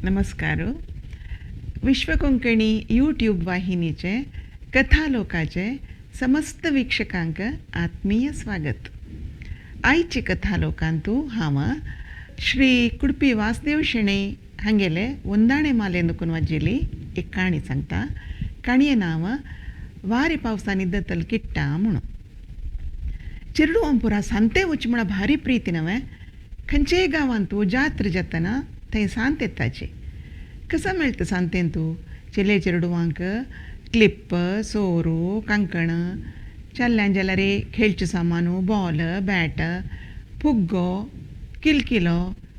नमस्कार. विश्वकोंकणी यूट्यूब वाहिनीचे कथालोकाचे समस्त वीक्षकांक आत्मीय स्वागत. आयचे कथालोकांतू हांव श्री कुडपी वासुदेव शेणै हांगेले वंदाणे माले नुकून वाजिल्ली एक काणी सांगता. काणये नांव वारी पावसांनी दतल किट्टा म्हणून. चेरडुवांपुरा सांते वच म्हळ्यार भारी प्रीती नवें. खंयचेय गांवांतू जात्र जातना थंय सांत येताची. कसो मेळटा सांतेन तूं चेले चेरडुवांक क्लिप सोरू कांकण चल्ल्यान जाल्यार खेळचें सामानू बॉल बॅट फुग्गो किलकिलो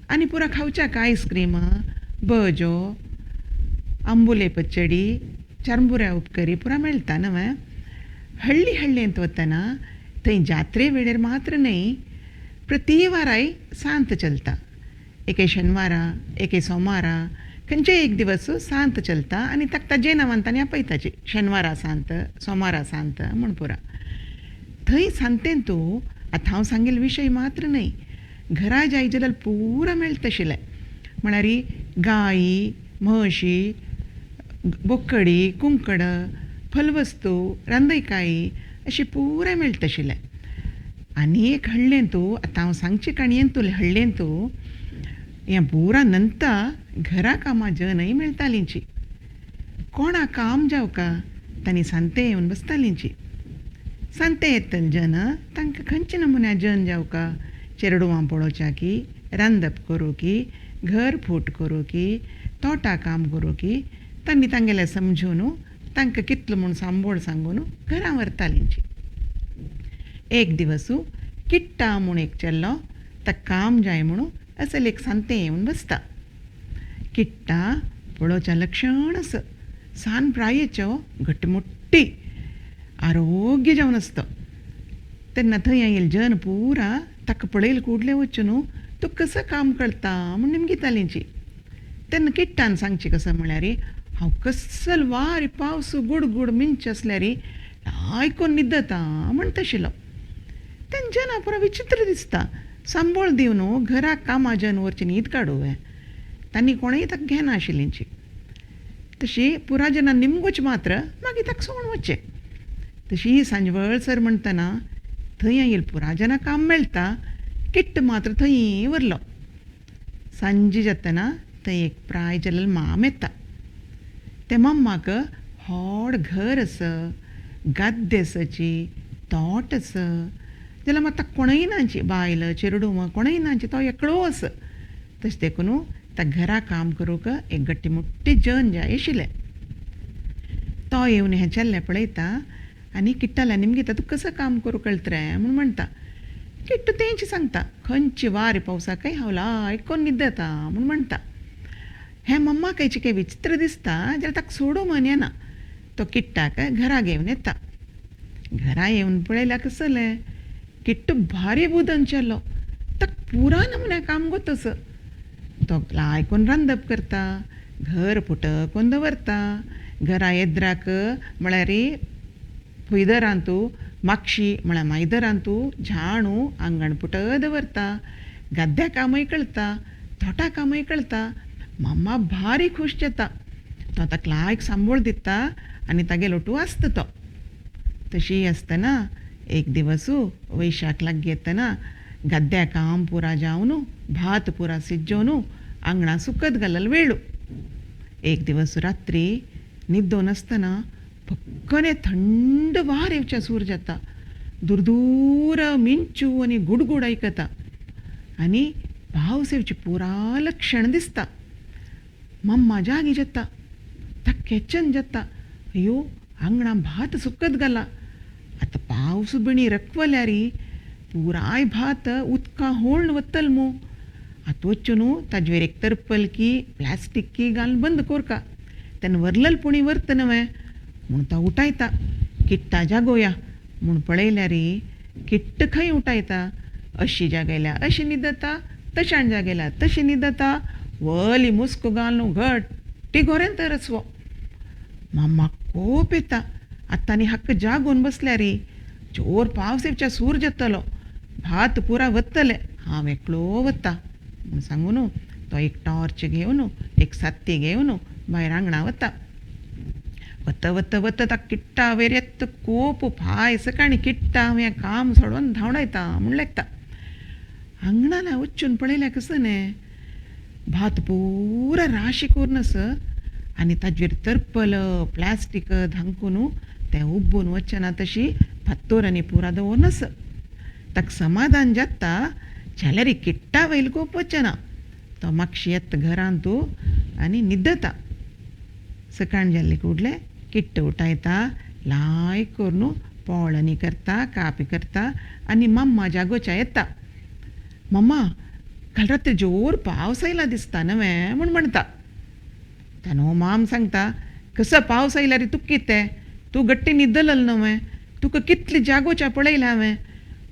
आनी पुरा खावच्याक आयस्क्रीम बजो आंबुले पचडी चरमुऱ्या उपकरी पुरा मेळटा न्हय. हळ्ळी हळ्ळेंत वतना थंय जात्रे वेळेर मात्र न्हय प्रति वाराय सांत चलता. एके शेनवारा एके सोमारा खंयचेय एक दिवस सांत चलता आनी ताका ताजे नांवान तांणी आपयताची शेनवारा सांत सोमारा सांत म्हूण पुरा. थंय सांतेन तूं आतां हांव सांगेल विशय मात्र न्हय घरा जाय जाल्यार पुरा मेळटा आशिल्लें. म्हळ्यार गायी म्हशी बोकडी कुंकड फलवस्तू रांदयकाई अशी पुराय मेळटा आशिल्लें. आनी एक हळ्ळेंतू आतां हांव सांगचे काणयेंतू हळ्ळेंतू हें पुरा नंता घरा कामां जनय मेळटालींची. कोणा काम जावका तांणी सांते येवन बसतालींची. सांते येतले जन तांकां खंयचे नमुन्या जन जावका चेरडुवां पळोवच्या की रांदप करूं की घर फूट करूं की तोटा काम करूं की तांणी तांगेलें समजून तांकां कितलो म्हूण सांबोळ सांगून घरा व्हरतालींची. एक दिवस किट्टा म्हूण एक चेडो ताका काम जाय म्हणून असल एक सांते येवन बसता. किट्टा पळोवच्या लक्षण आसा सान प्रायेचो घटमुट्टी आरोग्य जावन आसता. तेन्ना थंय आयिल्ले जन पुरा ताका पळयले कुडले वचून तूं कसो काम करता म्हूण निमगितालींची. तेन्ना किट्टान सांगचें कसो म्हळ्यार हांव कसल वारी पावस गुडगुड मिंच आसल्यार आयकून न्हिदता म्हणटा आशिल्लो. तेन्ना जना पुरा विचित्र दिसता सांबोळ दिवन घराक कामां जन व्हरची न्हीद काडूं तांणी कोणूय ताका घेना आशिल्लींची. तशी पुरा जना निमगोच मात्र मागीर ताका सोडून वचचें. तशी सांजवेळ सर म्हणटना थंय आयिल्लें पुरा जना काम मेळटा किट्ट मात्र थंय उरलो. सांजे जातना थंय एक प्राय जाल्लो माम येता. ते मम्माक व्हड घर आसा गाद्दे आसाची तोट आसा जाल्यार मात ताका कोणूय नाची बायल चेरडूं कोणूय नाची तो एकलो आसा. तशें देखून ताका घरा काम करूंक एक गट्टी मुट्टी जन जाय आशिल्लें. तो येवन हें चेल्लें पळयता आनी किट्टाल्या निमगिता तूं कसो काम करूंक कळटा रे म्हूण म्हणटा. किट्टू तेंच सांगता खंयची वारी पावसाकय हांव लायक न्हिदता म्हूण म्हणटा. हें मम्माक खंयचें काय विचित्र दिसता जाल्यार ताका सोडूं मन येना. तो किट्टाक घरा घेवन येता. घरा येवन पळयल्यार कसलें किट्टू भारी बुदन चेलो ताका पुरा नमुन्या काम गोत तो लायकून रांदप करता घर पुटकून दवरता घरा येद्राक म्हळ्यार फुयदरांतू मागशी म्हळ्यार मायदरांतू झाणू आंगण पुट दवरता गाद्या कामय कळटा तोटा कामय कळटा. मम्मा भारी खूश जाता. तो ताका लायक सांबोळ दिता आनी तागेलो लोटू आसता तो. तशी आसतना एक दिवस वैशाख लागीं येतना गद्द्या काम पुरा जावन भात पुरा शिजोवन आंगणा सुकत घालल वेळू. एक दिवस रात्री न्हिदोन आसतना फक्कने थंड वार येवच्या सूर जाता. दूरदूर मिंचू आनी गुडगुड आयकता आनी पावस येवचें पुरा लक्षण दिसता. मम्मा जागी जाता ताका खेचन जाता अयो आंगणा भात सुकत घाला आतां पावस बिणी रकवल्यार पुराय भात उदकां होळून वतल मू. आतां वचून ताजेर एक तरपल की प्लास्टीक की घालून बंद कोरका तेन्ना वरलल पुणी व्हरता न्हय म्हूण तो उठायता किट्टा जागोया म्हूण पळयल्यार किट्ट खंय उठायता अशी जागयल्या अशी न्हिदता तशान जागयल्या तशी न्हिदता वली मुस्को घालून घट्टी गोरेन तर रसवो. मम्माक कोप येता आतां आनी हक्क जागोवन बसल्यार जोर पावस येवच्या सूर जातलो भात पुरा वतले हांव एकलो वता म्हूण सांगून तो एक टॉर्च घेवन, एक सात्ती घेवन भायर आंगणा वता. वता वता वता ताका किट्टा वयर येता कोप. फाय सकाळीं किट्टा हांव हें काम सोडून धांवडायता म्हूण लागता. आंगणान वचून पळयल्यार कसो न्ही, भात पुरा राशी करून आसा आनी ताजेर तरपल प्लास्टीक धांकून तें उब्बून वचना तशी फात्तोर आनी पुरा दवरून आसा. ताका समाधान जाता जाल्यार किट्टा वयल कोप वचना. तो मागशी येता घरांत आनी न्हिदता. सकाळ जाल्ले कुडले किट्ट उठायता, लायक करून पोळणी करता, कापी करता आनी मम्मा जागोच्या येता. मम्मा, काल रात्री जोर पावस आयला दिसता न्हय म्हूण म्हणटा. तेन्ना माम सांगता, कसो पावस आयल्यार तुका कितें, तूं गट्टी न्हिदलल न्हय, तुका कितली जागोच्या पळयलें हांवें,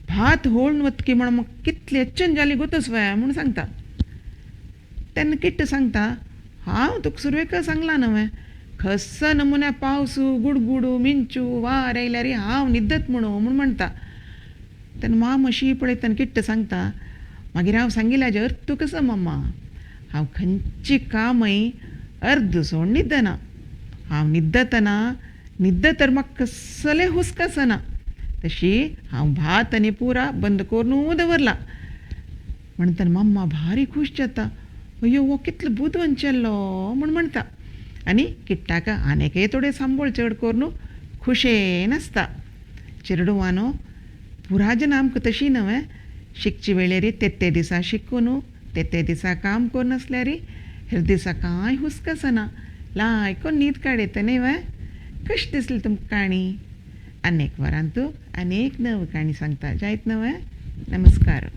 भात होळून वतकी म्हण म्हाका कितली अच्चन जाली गोतस वय म्हूण सांगता. तेन्ना किट्ट सांगता, हांव तुका सुरवेक सांगलां न्हय, खस नमुन्या पावस गुडगुडू मिंचू वार आयल्यार हांव न्हिदत म्हणून म्हूण म्हणटा. तेन्ना माम अशी पळयता किट्ट सांगता, मागीर हांव सांगिल्ल्या हाजें अर्थ कसो मम्मा, हांव खंयची कामय अर्द सोड न्हिदना. हांव न्हिदतना न्हिद तर म्हाका कसलें हुस्को आसना. तशी हांव भात आनी पुरा बंद करून दवरला. म्हणटना मम्मा भारी खूश जाता, अयो हो कितलो बुदवंत चेडो म्हूण म्हणटा. आनी किट्टाक आनीकय थोडे सांबोळ चड करून खुशेन आसता. चेडवानो पुरा जेन्ना आमकां तशी न्हय, शिकचे वेळेर ते ते दिसा शिकून ते ते दिसा काम करून आसल्यार हेर दिसा कांय हुस्को आसना. लायक न्हीद काडयता न्ही वे. कशी दिसली तुमकां काणी? आनी एक वरांतू आनी एक नवी काणी सांगता जायत न्हय. नमस्कार.